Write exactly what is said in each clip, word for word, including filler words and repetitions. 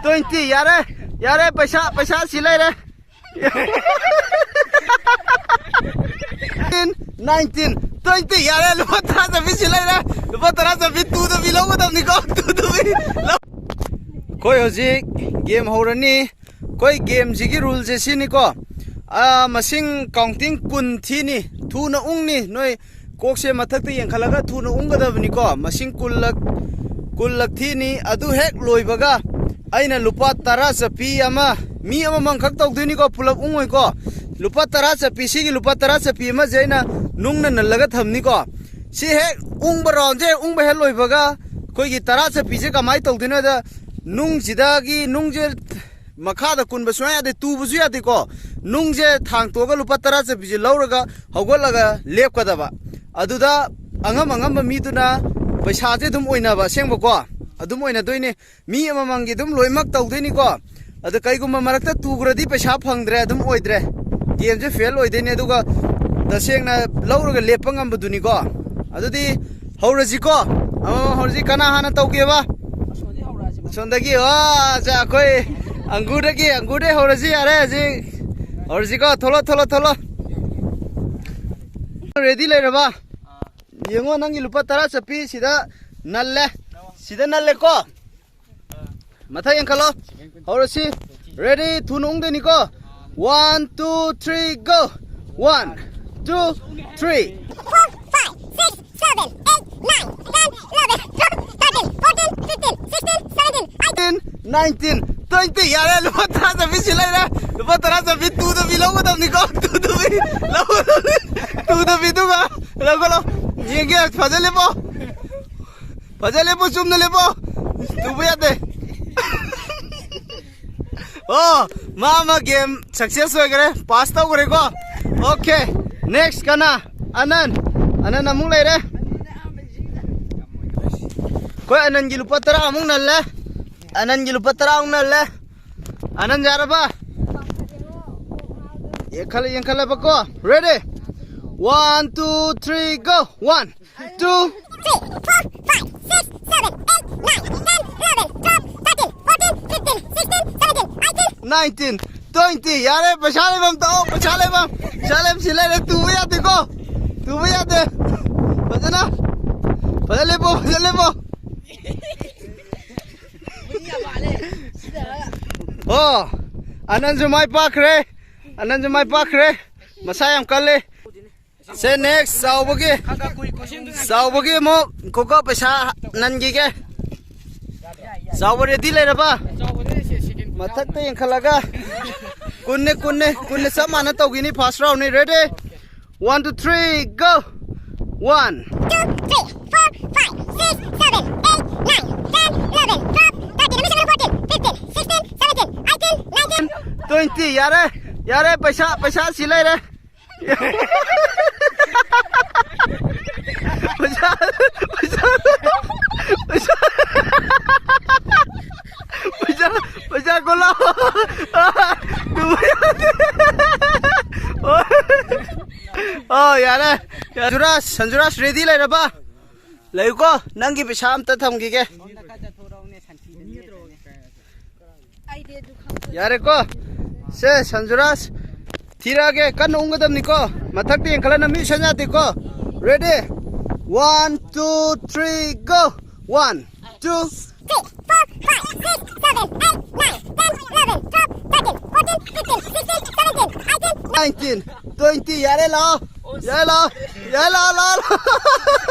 Twenty, ꯌꯥꯔꯦ, ꯌꯥꯔꯦ, ꯄꯩꯁꯥ, ꯄꯩꯁꯥ ꯁꯤ ꯂꯩꯔꯦ꯫ Nineteen, twenty, ꯌꯥꯔꯦ, ꯂꯨꯄꯥ ꯇꯔꯥ ꯆꯠꯄꯤ ꯁꯤ ꯂꯩꯔꯦ꯫ ꯂꯨꯄꯥ ꯇꯔꯥ ꯆꯠꯄꯤ ꯇꯨꯗꯕꯤ ꯂꯧꯒꯗꯕꯅꯤꯀꯣ, ꯇꯨꯗꯕꯤ ꯂꯧ-, ꯑꯩꯈꯣꯏ ꯍꯧꯖꯤꯛ ꯒꯦꯝ ꯍꯧꯔꯅꯤ꯫ ꯑꯩꯈꯣꯏ ꯒꯦꯝꯁꯤꯒꯤ ꯔꯨꯜꯁꯦ ꯁꯤꯅꯤꯀꯣ꯫ ꯑꯥ, ꯃꯁꯤꯡ ꯀꯥꯎꯟꯇꯤꯡ ꯀꯨꯟ ꯊꯤꯅꯤ꯫ ꯊꯨꯅ ꯎꯪꯅꯤ꯫ ꯅꯣꯏ ꯀꯣꯛꯁꯦ ꯃꯊꯛꯇ ꯌꯦꯡꯈꯠꯂꯒ ꯊꯨꯅ ꯎꯪꯒꯗꯕꯅꯤꯀꯣ꯫ ꯃꯁꯤꯡ ꯀꯨꯟꯂꯛ, ꯀꯨꯟꯂꯛ ꯊꯤꯅꯤ꯫ ꯑꯗꯨ ꯍꯦꯛ ꯂꯣꯏꯕꯒ ꯑꯩꯅ ꯂꯨꯄꯥ ꯇꯔꯥ ꯆꯠꯄꯤ ꯑꯃ, ꯃꯤ ꯑꯃꯃꯝꯈꯛ ꯇꯧꯗꯣꯏꯅꯤꯀꯣ, ꯄꯨꯂꯞ ꯎꯪꯉꯣꯏꯀꯣ꯫ ꯂꯨꯄꯥ ꯇꯔꯥ ꯆꯠꯄꯤ, ꯁꯤꯒꯤ ꯂꯨꯄꯥ ꯇꯔꯥ ꯆꯠꯄꯤ ꯑꯃꯁꯦ ꯑꯩꯅ ꯅꯨꯡꯅ ꯅꯜꯂꯒ ꯊꯝꯅꯤꯀꯣ꯫ ꯁꯤ ꯍꯦꯛ ꯎꯪꯕ ꯔꯥꯎꯟꯁꯦ ꯍꯦꯛ ꯎꯪꯕ ꯍꯦꯛ ꯂꯣꯏꯕꯒ ꯑꯩꯈꯣꯏꯒꯤ ꯇꯔꯥ ꯆꯠꯄꯤꯁꯦ ꯀꯃꯥꯏꯅ ꯇꯧꯗꯣꯏꯅꯣꯗ, ꯅꯨꯡꯁꯤꯗꯒꯤ, ꯅꯨꯡꯁꯦ ꯃꯈꯥꯗ ꯀꯨꯟꯕ ꯁꯨꯡꯌꯥ ꯌꯥꯗꯦ, ꯇꯨꯕꯁꯨ ꯌꯥꯗꯦꯀꯣ꯫ ꯅꯨꯡꯁꯦ ꯊꯥꯡꯇꯣꯛꯑꯒ ꯂꯨꯄꯥ ꯇꯔꯥ ꯆꯠꯄꯤꯁꯦ ꯂꯧꯔꯒ ꯍꯧꯒꯠꯂꯒ ꯂꯦꯞꯀꯗꯕ꯫ ꯑꯗꯨꯗ ꯑꯉꯝ ꯑꯉꯝꯕ ꯃꯤꯗꯨꯅ ꯄꯩꯁꯥꯁꯦ ꯑꯗꯨꯝ ꯑꯣꯏꯅꯕ, ꯑꯁꯦꯡꯕꯀꯣ꯫ ꯑꯗꯨꯝ ꯑꯣꯏꯅꯗꯣꯏꯅꯦ꯫ ꯃꯤ ꯑꯃꯃꯝꯒꯤ ꯑꯗꯨꯝ ꯂꯣꯏꯅꯃꯛ ꯇꯧꯗꯣꯏꯅꯤꯀꯣ꯫ ꯑꯗ ꯀꯩꯒꯨꯝꯕ ꯃꯔꯛꯇ ꯇꯨꯈ꯭ꯔꯗꯤ ꯄꯩꯁꯥ ꯐꯪꯗ꯭ꯔꯦ, ꯑꯗꯨꯝ ꯑꯣꯏꯗ꯭ꯔꯦ꯫ ꯒꯦꯝꯁꯦ ꯐꯦꯜ ꯑꯣꯏꯗꯣꯏꯅꯦ꯫ ꯑꯗꯨꯒ ꯇꯁꯦꯡꯅ ꯂꯧꯔꯒ ꯂꯦꯞꯄ ꯉꯝꯕꯗꯨꯅꯤꯀꯣ꯫ ꯑꯗꯨꯗꯤ ꯍꯧꯔꯁꯤꯀꯣ꯫ ꯑꯃꯃꯝ ꯍꯧꯔꯁꯤ꯫ ꯀꯅꯥ ꯍꯥꯟꯅ ꯇꯧꯒꯦꯕ? ꯑꯁꯣꯝꯗꯒꯤ꯫ ꯑꯣ, ꯑꯠꯆꯥ, ꯑꯩꯈꯣꯏ ꯑꯪꯒꯨꯔꯗꯒꯤ, ꯑꯪꯒꯨꯔꯗꯒꯤ ꯍꯧꯔꯁꯤ꯫ ꯌꯥꯔꯦ, ꯍꯧꯖꯤꯛ ꯍꯧꯔꯁꯤꯀꯣ꯫ ꯊꯣꯛꯂꯣ, ꯊꯣꯛꯂꯣ, ꯊꯣꯛꯂꯣ꯫ ꯔꯦꯗꯤ ꯂꯩꯔꯕ? ꯌꯦꯡꯉꯣ, ꯅꯪꯒꯤ ꯂꯨꯄꯥ ꯇꯔꯥ ꯆꯠꯄꯤ ꯁꯤꯗ ꯅꯜꯂꯦ꯫ ꯁꯤꯗ ꯅꯜꯂꯦꯀꯣ꯫ ꯃꯊꯛ ꯌꯦꯡꯈꯠꯂꯣ꯫ ꯍꯧꯔꯁꯤ꯫ ꯔꯦꯗꯤ? ꯊꯨꯅ ꯎꯪꯗꯣꯏꯅꯤꯀꯣ꯫ One, two, three, go. One, two, three. Four, five, six, seven, eight, nine, ten, eleven, twelve, thirteen, fourteen, fifteen, sixteen, seventeen, eighteen, nineteen, twenty. ꯌꯥꯔꯦ, ꯂꯨꯄꯥ ꯇꯔꯥ ꯆꯠꯄꯤ ꯁꯤ ꯂꯩꯔꯦ꯫ ꯂꯨꯄꯥ ꯇꯔꯥ ꯆꯠꯄꯤ ꯇꯨꯗꯕꯤ ꯂꯧꯒꯗꯕꯅꯤꯀꯣ꯫ ꯇꯨꯗꯕꯤ ꯂꯧꯒꯗꯕꯅꯤ꯫ ꯇꯨꯗꯕꯤꯗꯨꯒ ꯂꯧꯒꯠꯂꯣ꯫ ꯌꯦꯡꯒꯦ, ꯐꯖ ꯂꯦꯞꯄꯣ꯫ ꯐꯖ ꯂꯦꯞꯄꯣ, ꯆꯨꯝꯅ ꯂꯦꯞꯄꯣ꯫ ꯇꯨꯕ ꯌꯥꯗꯦ꯫ ꯑꯣ, ꯃꯥ ꯑꯃ ꯒꯦꯝ ꯁꯛꯁꯦꯁ ꯑꯣꯏꯈꯔꯦ, ꯄꯥꯁ ꯇꯧꯈ꯭ꯔꯦꯀꯣ꯫ ꯑꯣꯀꯦ, ꯅꯦꯛꯁ ꯀꯅꯥ? ꯑꯅꯟ꯫ ꯑꯅꯟ ꯑꯃꯨꯛ ꯂꯩꯔꯦ꯫ ꯑꯩꯈꯣꯏ ꯑꯅꯟꯒꯤ ꯂꯨꯄꯥ ꯇꯔꯥ ꯑꯃꯨꯛ ꯅꯜꯂꯦ꯫ ꯑꯅꯟꯒꯤ ꯂꯨꯄꯥ ꯇꯔꯥ ꯑꯃꯨꯛ ꯅꯜꯂꯦ꯫ ꯑꯅꯟ ꯌꯥꯔꯕ? ꯌꯦꯡꯈꯠꯂ-, ꯌꯦꯡꯈꯠꯂꯕꯀꯣ? Ready? One, two, three, go. One, two, three, four, five, six, seven, eight, nine, ten, eleven, twelve, thirteen, fourteen, fifteen, Nineteen, twenty, ꯌꯥꯔꯦ, ꯄꯩꯁꯥ ꯂꯩꯐꯝ ꯇꯧ, ꯄꯩꯁꯥ ꯂꯩꯐꯝ, ꯄꯩꯁꯥ ꯂꯩꯐꯝ ꯁꯤ ꯂꯩꯔꯦ, ꯇꯨꯕ ꯌꯥꯗꯦꯀꯣ, ꯇꯨꯕ ꯌꯥꯗꯦ, ꯐꯖꯅ, ꯐꯖꯅ ꯂꯦꯞꯄꯣ, ꯐꯖꯅ ꯂꯦꯞꯄꯣ꯫ ꯑꯣ, ꯑꯅꯟꯁꯨ ꯃꯥꯏ ꯄꯥꯛꯈ꯭ꯔꯦ, ꯑꯅꯟꯁꯨ ꯃꯥꯏ ꯄꯥꯛꯈ꯭ꯔꯦ, ꯃꯁꯥ ꯌꯥꯝ ꯀꯜꯂꯦ꯫ ꯁꯦ, next ꯆꯥꯎꯕꯒꯤ, ꯆꯥꯎꯕꯒꯤ ꯑꯃꯨꯛ ꯈꯣꯀꯣ ꯄꯩꯁꯥ ꯅꯟꯈꯤꯒꯦ꯫ ꯆꯥꯎꯕ ready ꯂꯩꯔꯕ? ꯃꯊꯛꯇ ꯌꯦꯡꯈꯠꯂꯒ꯫ ꯀꯨꯟꯅꯦ, ꯀꯨꯟꯅꯦ, ꯀꯨꯟꯅꯦ, ꯆꯞ ꯃꯥꯟꯅ ꯇꯧꯈꯤꯅꯤ, first round ꯅꯤ꯫ Ready? One, two, three, go! One. Two, three, four, five, six, seven, eight, nine, ten, eleven, twelve, thirteen, ꯅꯨꯃꯤꯠ ꯁꯤꯡꯅ fourteen, fifteen, sixteen, seventeen, eighteen, nineteen. Twenty, ꯌꯥꯔꯦ, ꯌꯥꯔꯦ, ꯄꯩꯁꯥ, ꯄꯩꯁꯥ ꯁꯤ ꯂꯩꯔꯦ꯫ ꯄꯩꯁꯥ, ꯄꯩꯁꯥ, ꯄꯩꯁꯥ, ꯄꯩꯁꯥ, ꯄꯩꯁꯥ ꯀꯣꯂꯣ꯫ ꯇꯨꯕ ꯌꯥꯗꯦ꯫ ꯑꯣ, ꯌꯥꯔꯦ꯫ ꯁꯟꯖꯨꯔꯥꯖ, ꯁꯟꯖꯨꯔꯥꯖ ready ꯂꯩꯔꯕ? ꯂꯩꯌꯨꯀꯣ, ꯅꯪꯒꯤ ꯄꯩꯁꯥ ꯑꯝꯇ ꯊꯝꯈꯤꯒꯦ꯫ ꯌꯥꯔꯦꯀꯣ? ꯁꯦ, ꯁꯟꯖꯨꯔꯥꯖ, ꯊꯤꯔꯛꯑꯒꯦ, ꯀꯟꯅ ꯎꯪꯒꯗꯕꯅꯤꯀꯣ꯫ ꯃꯊꯛꯇ ꯌꯦꯡꯈꯠꯂ ꯅꯝꯕꯤ ꯁꯟ ꯌꯥꯗꯦꯀꯣ꯫ Ready? One, two, three, go! One, two, three, four, five, six, seven, eight, nine, ten, eleven, twelve, thirteen, fourteen, fifteen, sixteen, seventeen, eighteen, nineteen, twenty, ꯌꯥꯔꯦ, ꯂꯥꯛꯑꯣ꯫ ꯌꯥꯔꯦ, ꯂꯥꯛꯑꯣ꯫ ꯌꯥꯔꯦ, ꯂꯥꯛꯑꯣ, ꯂꯥꯛꯑꯣ, ꯂꯥꯛꯑꯣ꯫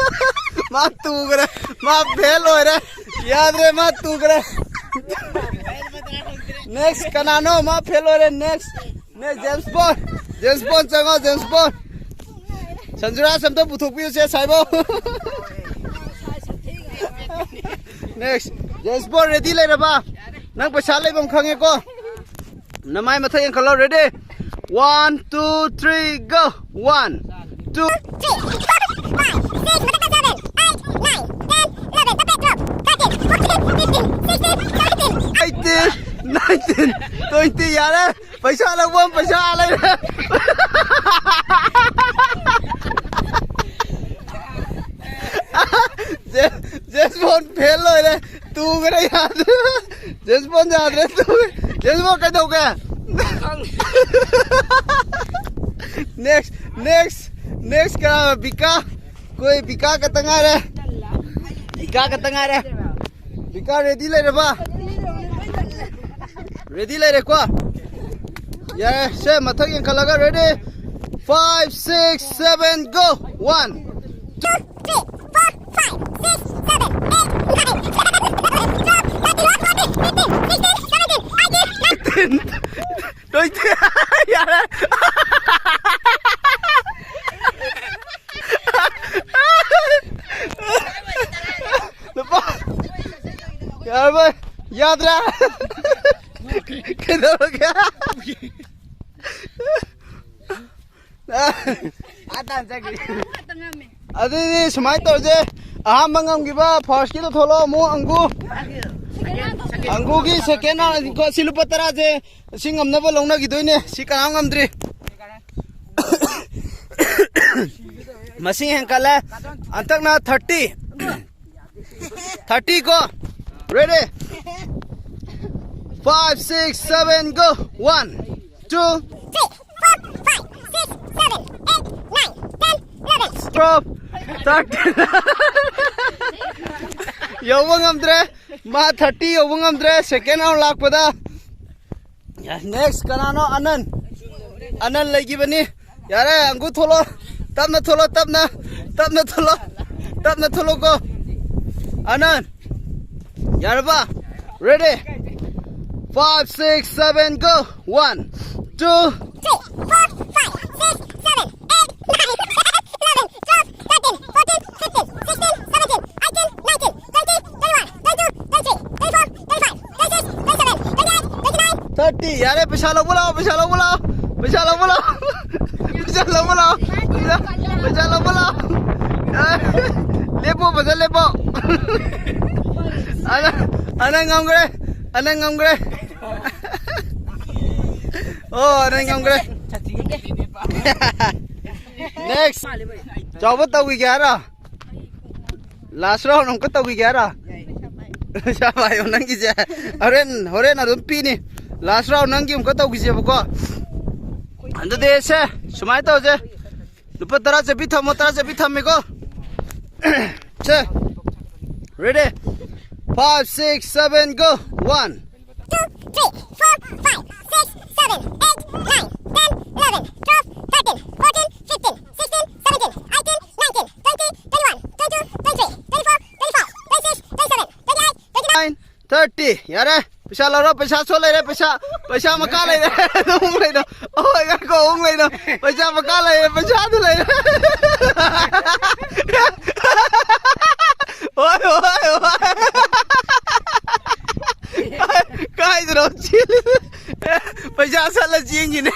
ꯃꯥ ꯇꯨꯈ꯭ꯔꯦ꯫ ꯃꯥ fail ꯑꯣꯏꯔꯦ꯫ ꯌꯥꯗ꯭ꯔꯦ, ꯃꯥ ꯇꯨꯈ꯭ꯔꯦ꯫ Next ꯀꯅꯥꯅꯣ? ꯃꯥ fail ꯑꯣꯏꯔꯦ꯫ Next, next, ꯖꯦꯝꯁ ꯕꯣꯟ꯫ ꯖꯦꯝꯁ ꯕꯣꯟ ꯆꯪꯉꯣ, ꯖꯦꯝꯁ ꯕꯣꯟ꯫ ꯁꯟꯖꯨꯔꯥꯖ ꯑꯝꯇ ꯄꯨꯊꯣꯛꯄꯤꯌꯨꯁꯦ, ꯁꯥꯏꯕꯧ꯫ Next, ꯖꯦꯝꯁ ꯕꯣꯟ ready ꯂꯩꯔꯕ? ꯅꯪ ꯄꯩꯁꯥ ꯂꯩꯐꯝ ꯈꯪꯉꯦꯀꯣ? ꯅꯃꯥꯏ ꯃꯊꯛ ꯌꯦꯡꯈꯠꯂꯣ, ready? One, two, three, go! One, two, three, four, five, six, ꯃꯊꯛꯇ seven, eight, nine, ten, eleven, twelve, thirteen, fourteen, fifteen, sixteen, seventeen, eighteen, nineteen, twenty, ꯌꯥꯔꯦ! ꯄꯩꯁꯥ ꯂꯧꯕꯝ ꯄꯩꯁꯥ ꯂꯩꯔꯦ! ꯖꯦ-, ꯖꯦꯝꯁ ꯕꯣꯟ fail ꯑꯣꯏꯔꯦ! ꯇꯨꯈ꯭ꯔꯦ, ꯌꯥꯗ꯭ꯔꯦ! ꯖꯦꯝꯁ ꯕꯣꯟ ꯌꯥꯗ꯭ꯔꯦ, ꯇꯨꯈ꯭ꯔꯦ! ꯂꯦꯜꯕꯣ ꯀꯩꯗꯧꯒꯦ? Next, next, next ꯀꯅꯥ? ꯕꯤꯀꯥ꯫ ꯑꯩꯈꯣꯏ ꯕꯤꯀꯥ ꯈꯛꯇ ꯉꯥꯏꯔꯦ꯫ ꯕꯤꯀꯥ ꯈꯛꯇ ꯉꯥꯏꯔꯦ꯫ ꯕꯤꯀꯥ ready ꯂꯩꯔꯕ? Ready ꯂꯩꯔꯦꯀꯣ? ꯌꯥꯔꯦ, ꯁꯦ, ꯃꯊꯛ ꯌꯦꯡꯈꯠꯂꯒ, ready? Five, six, seven, go! One, two, three, four, five, six, seven, eight, nine, ten, eleven, twelve, thirteen, fourteen, fifteen, sixteen, seventeen, eighteen, nineteen, twenty. ꯌꯥꯔꯦ꯫ ꯂꯨꯄꯥ꯫ ꯌꯥꯔꯕ? ꯌꯥꯗ꯭ꯔꯥ? ꯀꯩꯗꯧꯔꯒꯦ? ꯑꯗꯨꯗꯤ ꯁꯨꯃꯥꯏꯅ ꯇꯧꯔꯁꯦ, ꯑꯍꯥꯟꯕ ꯉꯝꯈꯤꯕ first ꯀꯤꯗꯣ ꯊꯣꯛꯂꯛꯑꯣ꯫ ꯑꯃꯨꯛ ꯑꯪꯒꯨ, ꯑꯪꯒꯨꯒꯤ second round꯫ ꯁꯤ ꯂꯨꯄꯥ ꯇꯔꯥꯁꯦ ꯁꯤ ꯉꯝꯅꯕ ꯂꯧꯅꯈꯤꯗꯣꯏꯅꯦ꯫ ꯁꯤ ꯀꯅꯥꯝ ꯉꯝꯗ꯭ꯔꯤ꯫ ꯃꯁꯤꯡ ꯍꯦꯟꯀꯠꯂꯦ꯫ ꯍꯟꯗꯛꯅ thirty꯫ Thirty ꯀꯣ꯫ Ready? Five, six, seven, go! One, two, three, four, five, six, seven, eight, nine, ten, eleven, twelve, thirteen꯫ ꯌꯧꯕ ꯉꯝꯗ꯭ꯔꯦ꯫ ꯃꯥ thirty ꯌꯧꯕ ꯉꯝꯗ꯭ꯔꯦ second round ꯂꯥꯛꯄꯗ꯫ Next ꯀꯅꯥꯅꯣ? ꯑꯅꯟ꯫ ꯑꯅꯟ ꯂꯩꯈꯤꯕꯅꯤ꯫ ꯌꯥꯔꯦ, ꯑꯪꯒꯨ ꯊꯣꯛꯂꯣ꯫ ꯇꯞꯅ ꯊꯣꯛꯂꯣ, ꯇꯞꯅ꯫ ꯇꯞꯅ ꯊꯣꯛꯂꯣ꯫ ꯇꯞꯅ ꯊꯣꯛꯂꯣꯀꯣ꯫ ꯑꯅꯟ꯫ ꯌꯥꯔꯕ? Ready? Five, six, seven, go! One, two, three, four, five, six, seven, eight, nine, ten, eleven, twelve, thirteen, fourteen, fifteen, sixteen, seventeen, eighteen, nineteen, twenty, twenty-one, twenty-two, twenty-three, twenty-four, twenty-five, twenty-six, twenty-seven, twenty-eight, twenty-nine, thirty꯫ ꯌꯥꯔꯦ, ꯄꯩꯁꯥ ꯂꯧꯕ ꯂꯥꯛꯑꯣ, ꯄꯩꯁꯥ ꯂꯧꯕ ꯂꯥꯛꯑꯣ꯫ ꯄꯩꯁꯥ ꯂꯧꯕ ꯂꯥꯛꯑꯣ꯫ ꯄꯩꯁꯥ ꯂꯧꯕ ꯂꯥꯛꯑꯣ꯫ ꯄꯩꯁꯥ, ꯄꯩꯁꯥ ꯂꯧꯕ ꯂꯥꯛꯑꯣ꯫ ꯂꯦꯞꯄꯣ, ꯐꯖꯅ ꯂꯦꯞꯄꯣ꯫ ꯑꯅꯟ, ꯑꯅꯟ ꯉꯝꯈ꯭ꯔꯦ꯫ ꯑꯅꯟ ꯉꯝꯈ꯭ꯔꯦ꯫ ꯑꯣ, ꯑꯅꯟ ꯉꯝꯈ꯭ꯔꯦ꯫ Next꯫ ꯆꯥꯎꯕ ꯇꯧꯈꯤꯒꯦ ꯍꯥꯏꯔꯣ? Last round ꯑꯃꯨꯛꯀ ꯇꯧꯈꯤꯒꯦ ꯍꯥꯏꯔꯣ? ꯄꯩꯁꯥ ꯄꯥꯏꯌꯣ ꯅꯪꯒꯤꯁꯦ꯫ ꯍꯣꯔꯦꯟ, ꯍꯣꯔꯦꯟ ꯑꯗꯨꯝ ꯄꯤꯅꯤ꯫ Last round ꯅꯪꯒꯤ ꯑꯃꯨꯛꯀ ꯇꯧꯈꯤꯁꯦꯕꯀꯣ. ꯑꯗꯨꯗꯤ ꯁꯦ, ꯁꯨꯃꯥꯏꯅ ꯇꯧꯁꯦ. ꯂꯨꯄꯥ ꯇꯔꯥ ꯆꯠꯄꯤ ꯊꯝꯃꯣ, ꯇꯔꯥ ꯆꯠꯄꯤ ꯊꯝꯃꯦꯀꯣ. ꯁꯦ. Ready? Five, six, seven, go. One. Two, three, four, five, six, seven, eight, nine, ten, eleven, twelve, thirteen, fourteen, fifteen, sixteen, seventeen, eighteen, nineteen, twenty, twenty-one, twenty-two, twenty-three, twenty-four, twenty-five, twenty-six, twenty-seven, twenty-eight, twenty-nine, thirty. ꯌꯥꯔꯦ. ꯄꯩꯁꯥ ꯂꯧꯔꯣ, ꯄꯩꯁꯥ ꯁꯣ ꯂꯩꯔꯦ, ꯄꯩꯁꯥ, ꯄꯩꯁꯥ ꯃꯈꯥ ꯂꯩꯔꯦ. ꯑꯗꯨꯝ ꯂꯩꯗꯣ. ꯑꯍꯣꯏ, ꯉꯥꯏꯈꯣ, ꯑꯍꯨꯝ ꯂꯩꯗꯣ. ꯄꯩꯁꯥ ꯃꯈꯥ ꯂꯩꯔꯦ, ꯄꯩꯁꯥꯗꯨ ꯂꯩꯔꯦ. ꯍꯣꯏ, ꯍꯣꯏ, ꯍꯣꯏ. ꯀꯥꯏꯗꯅꯣ ꯆꯦꯜꯂꯤ? ꯄꯩꯁꯥ ꯁꯠꯂ ꯆꯦꯟꯈꯤꯅꯦ꯫